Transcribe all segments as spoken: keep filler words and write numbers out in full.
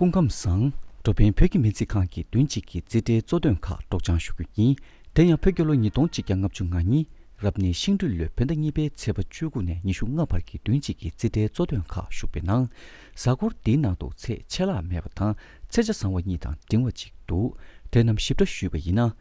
སྐུ་ཁམས་བཟང་། འགྲོ་ཕན་བོད་ཀྱི་མི་ཚེ་ཁང་གི་བདུན་གཅིག་གི་རྩིས་ཁྲའི་གཙོ་དོན་ཁག་སྒྲོག་སྦྱང་ཞུ་རྒྱུ་ཡིན། དེ་ཡང་བོད་རྒྱལ་ལོ་ཉིས་སྟོང་ཆིག་བརྒྱ་ལྔ་བཅུ་ང་གཉིས་རབ་གནས་ཤིང་སྦྲུལ་ལོའི་བོད་ཟླ་གཉིས་པའི་ཚེས་པ་བཅུ་དགུ་ནས་ཉི་ཤུ་ལྔ་བར་གྱི་བདུན་གཅིག་གི་རྩིས་ཁྲའི་གཙོ་དོན་ཁག་ཞུགས་པའི་ནང་། གཟའ་འཁོར་འདིའི་ནང་དུ་ཚེས་ཆད་ལྷག་མེད་པ་དང་ཚེས་ཆ་བཟང་བ་གཉིས་དང་འབྲིང་བ་གཅིག་འདུག་དེ་རྣམས་ཞིབ་ཕྲ་ཞུས་པ་ཡིན་ན།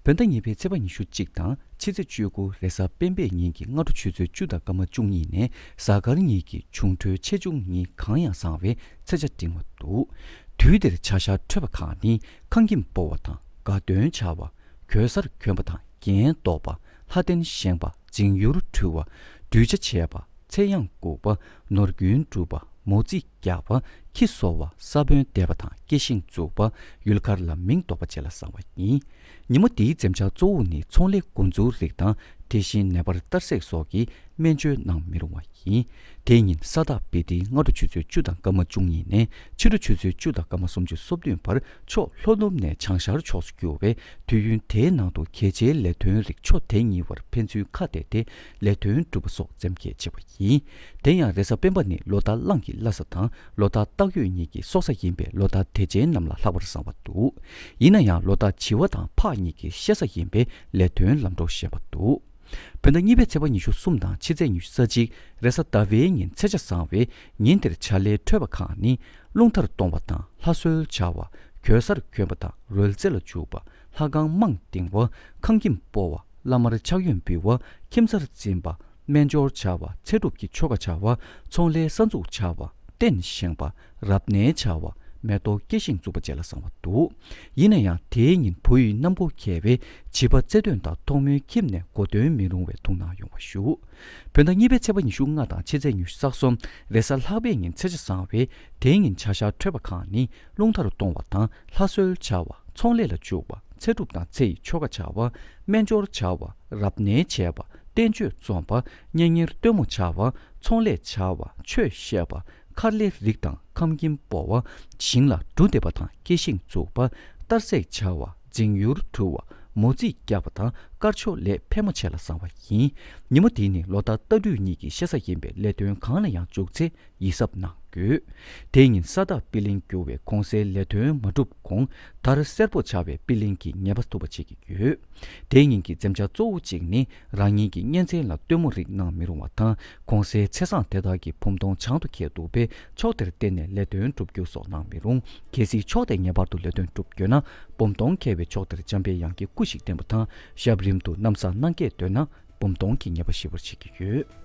བོད་ཟླ་གཉིས་པའི་ཚེས་པ་ཉི་ཤུ་གཅིག་དང་ཕྱི་ཚེས་བཅུ་དགུ་རེས་གཟའ་སྤེན་པའི་ཉིན་གྱི་སྔ་དྲོ་ཆུ་ཚོད་བཅུ་དང་སྐར་མ་བཅུ་གཉིས་ནས་གཟའ་སྐར་གཉིས་ཀྱི་འབྱུང་འཕྲོད་ཆེ་ཆུང་གཉིས་གང་ཡང་བཟང་བས་ཚེས་ཆ་འབྲིང་བ་འདུག་དུས་དེར་བྱ་ཤར་འཕྲོད་པ་ཁག་ནི། ཁང་ཁྱིམ་སྤོ་བ་དང་དགའ་སྟོན་བྱ་བ། གོས་གསར་གྱོན་པ་དང་རྒྱན་འདོགས་པ། ལྷ་རྟེན་བཞེངས་པ། འཛིང་ཡུར་འགྲུལ་བ། གདུལ་བྱ་བྱེད་པ། ཚེ་གཡང་འགུགས་པ། ནོར་རྒྱུན་སྒྲུབ་པ། མོ་རྩིས་རྒྱག་པ། ཁྱི་གསོ་བ། ས་བོན་འདེབས་པ་དང་སྐྱེ་ཤིང་འཛུགས་པ། ཡུལ་མཁར་ལ་མིང་འདོགས་པ་བཅས་ལ་བཟང་བ་ཡིན། ཉིན་མོ་འདིའི་འཛེམ་བྱ་གཙོ་བོ་ནི་ཚོང་ལས་འགོ་འཛུགས་རིགས་དང་། དེ་བཞིན་ནད་པར་གཏར་སྲེག་སོགས་ཀྱི་སྨན་བཅོས་གནང་མི་རུང་བ་ཡིན། དེ་ཉིན་ས་བདག་བེ་ཏི་སྔ་དྲོ་ཆུ་ཚོད་བཅུ་དང་སྐར་མ་བཅུ་གཉིས་ནས་ཕྱི་དྲོ་ཆུ་ཚོད་བཅུ་དང་སྐར་མ་སུམ་ཅུ་སོ་བདུན་བར་ཕྱོགས་ལྷོ་ནུབ་ནས་བྱང་ཤར་ཕྱོགས་སུ་རྒྱུ་བས། དུས་ཡུན་དེའི་ནང་དུ་གལ་ཆེའི་ལས་དོན་རིགས་ཕྱོགས་དེ་གཉིས་བར་ཕན་ཚུན་ཁ་གཏད་དེ་ལས་དོན་སྒྲུབ་པ་སོགས་འཛེམ་བྱེད་བྱེད་པ་ཡིན། དེ་ཡང་རེས་གཟའ་སྤེན་པ་ནི་ལོ་ཟླ་གླང་གི་བླ་གཟའ་དང་ལོ་ཟླ་སྟག་ཡོས་གཉིས་ཀྱི་སྲོག་གཟའ་ཡིན་པས་ལོ་ཟླ་དེ་ཅན་རྣམས་ལ་ལྷག་པར་བཟང་བ་འདུག་ཡིན་ན་ཡང་ལོ་ཟླ་བྱི་བ་དང་ཕག་གཉིས་ཀྱི་གཤེད་གཟའ་ཡིན་པས་ལས་དོན་ལམ་འགྲོ་ཞན་པ་འདུག་བོད་ཟླ་གཉིས་པའི་ཚེས་པ་ཉི་ཤུ་གསུམ་དང་ཕྱི་ཚེས་ཉི་ཤུ་རྩ་གཅིག་རེས་གཟའ་ཟླ་བའི་ཉིན་ཚེས་ཆ་བཟང་བས། ཉིན་དེར་བྱ་ལས་འཕྲོད་པ་ཁག་ནི། རླུང་རྟར་གཏོང་བ་དང་ལྷ་གསོལ་བྱ་བ། གོས་གསར་གྱོན་པ་དང་རོལ་རྩེད་ལ་འཇུག་པ། ལྷ་ཁང་རྨང་བཏིང་བ། ཁང་ཁྱིམ་སྤོ་བ། བླ་མར་ཕྱག་གཡོན་འབུལ་བ། ཁྱིམ་ཚར་འཛིན་པ། སྨན་སྦྱོར་བྱ་བ། ཚེ་སྒྲུབ་ཀྱི་ཆོ་ག་བྱ་བ། ཚོང་ལས་གསར་འཛུགས་བྱ་བ། རྟེན་བཞེངས་པ། རབ་གནས་བྱ་བ། མེ་ཏོག་སྐྱེ་ཤིང་འཛུགས་པ་བཅས་ལ་བཟང་བ་འདུག་ཡིན་ན་ཡང་དེའི་ཉིན་བུ་ཡི་གནམ་སྒོ་འགེལ་བས་བྱིས་པ་བརྩེ་འདོད་དང་ཐོག་མོའི་ཁྱིམ་ནས་གོ་སྟོན་མི་རུང་བའི་ཐུགས་སྣང་ཡོང་བ་ཞུ། བོད་ཟླ་གཉིས་པའི་ཚེས་པ་ཉི་ཤུ་ལྔ་དང་ཕྱི་ཚེས་ཉི་ཤུ་རྩ་གསུམ་རེས་གཟའ་ལྷག་པའི་ཉིན་ཚེས་ཆ་བཟང་བས་དེའི་ཉིན་བྱ་ཤར་འཕྲོད་པ་ཁག་ནི། རླུང་རྟར་གཏོང་བ་དང་ལྷ་གསོལ་བྱ་བ། ཚོང་ལས་ལ་འཇུག་པ། ཚེ་སྒྲུབ་དང་ཚེ་ཡི་ཆོ་ག་བྱ་བ། སྨན་སྦྱོར་བྱ་བ། རབ་གནས་བྱས་པ། བསྟན་བཅོས་རྩོམ་པ། གཉེན་ཉེར་སྟོན་མོ་བྱ་བ། ཚོང་ལས་བྱ་བ། ཆོས་བཤད་པ། མཁར་ལས་རིགས་དང་ཁང་ཁྱིམ་སྤོ་བ། ཞིང་ལ་འབྲུ་འདེབས་པ་དང་སྐྱེ་ཤིང་འཛུགས་པ། གཏར་སྲེག་བྱ་བ། འཛིང་ཡུར་འགྲུལ་བ། མོ་རྩིས་རྒྱག་པ་དང་དཀར་ཕྱོགས་ལས་ཕལ་མོ་ཆེ་ལ་བཟང་བ་ཡིན། ཉིན་མོ་འདི་ནི་ལོ་ཟླ་རྟ་སྦྲུལ་གཉིས་ཀྱི་གཤེད་གཟའ་ཡིན་པས་ལས་དོན་གང་ལ་ཡང་འཇུག་ཚེ་ཡིད་གཟབ་གནང་དགོས། དེ་ཉིན་ས་བདག་པི་ལིང་རྒྱུ་བས་གོང་གསལ་ལས་དོན་མ་འགྲུབ་གོང་དར་སེར་པོ་བྱ་བའི་པི་ལིང་གི་ཉེས་པ་ཐུབ་པ་བྱེད་ཀྱི་ཡོད། དེ་ཉིན་གྱི་འཛེམ་བྱ་གཙོ་བོ་གཅིག་ནི་རང་ཉིད་ཀྱི་གཉེན་ཚན་ལ་སྟོན་མོ་རིགས་གནང་མི་རུང་བ་དང་། གོང་གསལ་ཚེས་བཟང་དེ་དག་གི་བུམ་སྟོང་བྱང་དུ་འཁེལ་འདུག་པས་ཕྱོགས་དེར་བརྟེན་ནས་ལས་དོན་སྒྲུབ་རྒྱུ་སོགས་གནང་མི་རུང་། གལ་སྲིད་ཕྱོགས་དེ་ངེས་པར་དུ་ལས་དོན་སྒྲུབ་དགོས་ན། བུམ་སྟོང་འཁེལ་བའི་ཕྱོགས་དེར་འཇམ་པའི་དབྱངས་ཀྱི་སྐུ་ཞིག་བསྟན་པ་དང་། ཞབས་རིམ་དུ་གནམ་ས་སྣང་བརྒྱད་འདོན་ན་བུམ་སྟོང་གི་ཉེས་པ་ཞི་བར་བྱེད་ཀྱི་ཡོད།